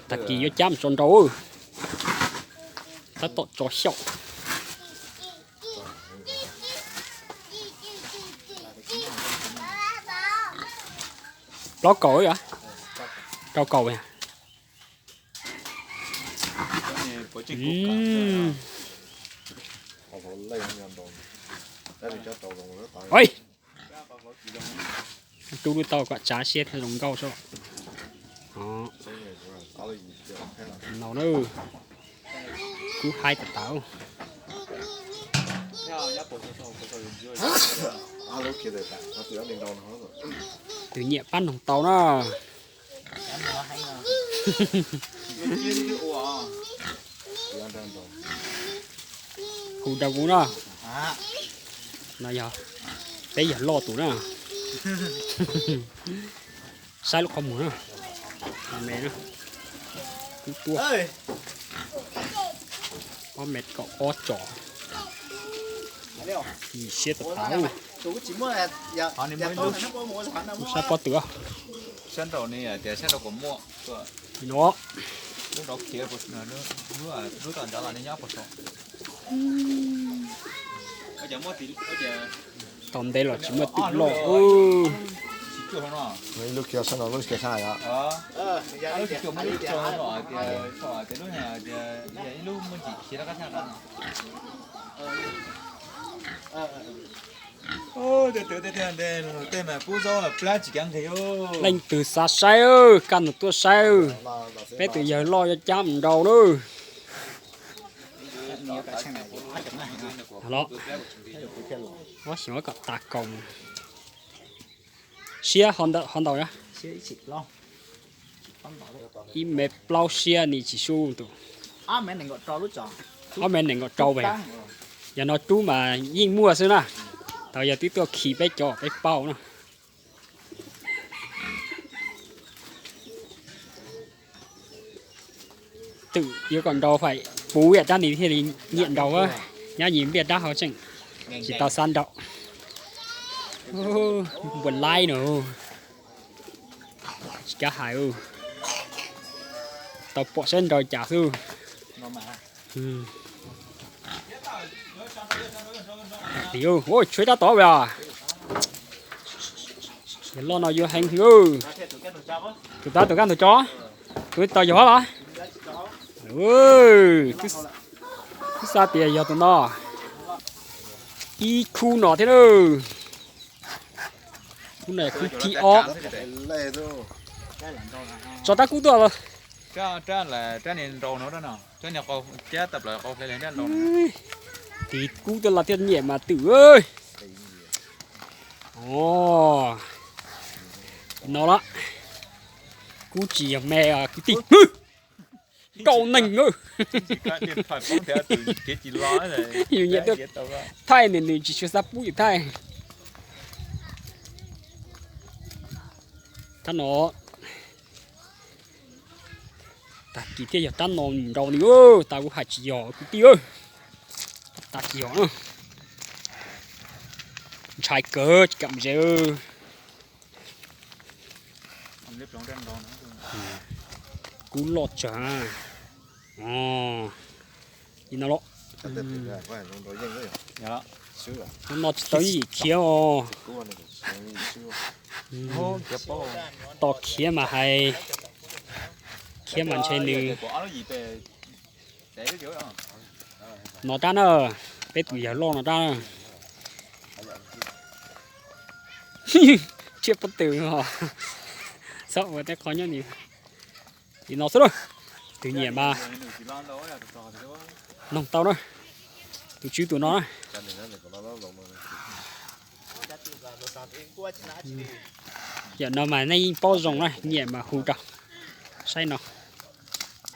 Tag kis yuav cab mus tso nrau. Tab tom tso xyaum. Plaub kaum, rau kaum. Rub lub tau kom tsav siab thiaj zoo nkauj xwb. No na, kub haib tas tas. Tus nyiam pab noog tau na. Hu rau kuv na. No yog peb yawg loj tus na. Saib lub qhov muag na. Me na. Kub tuaj. Ob mev kaum ob tso. Yim siab tas tas. Sab pob tw. Li no. Tau ntev los tsis muaj twm loj. Leej twg xav saib, kaj ntug tuaj saib. Peb tus yawg loj yuav cab mus nrau na. Los, ob xyoos kom tas kaus. Siab ho ntau, ib mev plaub siab ni tsis sub tus. Ob mev nees nkaum rau pem. Yog no rub mas yeej muaj xwb na. Tau yog twb tuaj khi peb cov peb paub na. Twm yuav kom nrau fais puv ib rab ni thiaj li nyiam nrau. Nyab yim npiaj rab hauv tseem tsis tau xav nrau. Npuas laib no. Tsis kav hais. Tau pom saib nrau cas xwb. Tshuav rab tod os. Yawg loj no yuav heev. Tus tav tus kaj ntug tso. Tus tod yog los? Twb xav tias yog tus no. Ib khub no thiab na. Khub no khub thib ob. Tso rab kub tuaj. Tis kub tuaj los thiaj nyiam mas twm. No las, kub tsis yog me kwv tij. Nkauj neeg. Yus nyiam tuaj thaij nws, nws tsis tshua xav pub yus thaij. Tab no tag kis thiaj yog rab no nrau nws. Tau kuv hais tsis yog kwv tij. Tag kis yog ntshai kawg tsis kam ze. Kub loj tsawg. Li no los. Hnub no tsis tau yim khiav os. Tos khiav mas hais, khiav mas ntshe nws. No rab na, peb tus yawg loj no rab na. Tsiab pob tw os. Txhob ua tej qho nyob ni. Li no xwb lauj. Tus nyiam mas noog tau na. Tus tswv tus no na. Yam no mas nej yeej paub zoo na, nyiam mas hu rau saib no.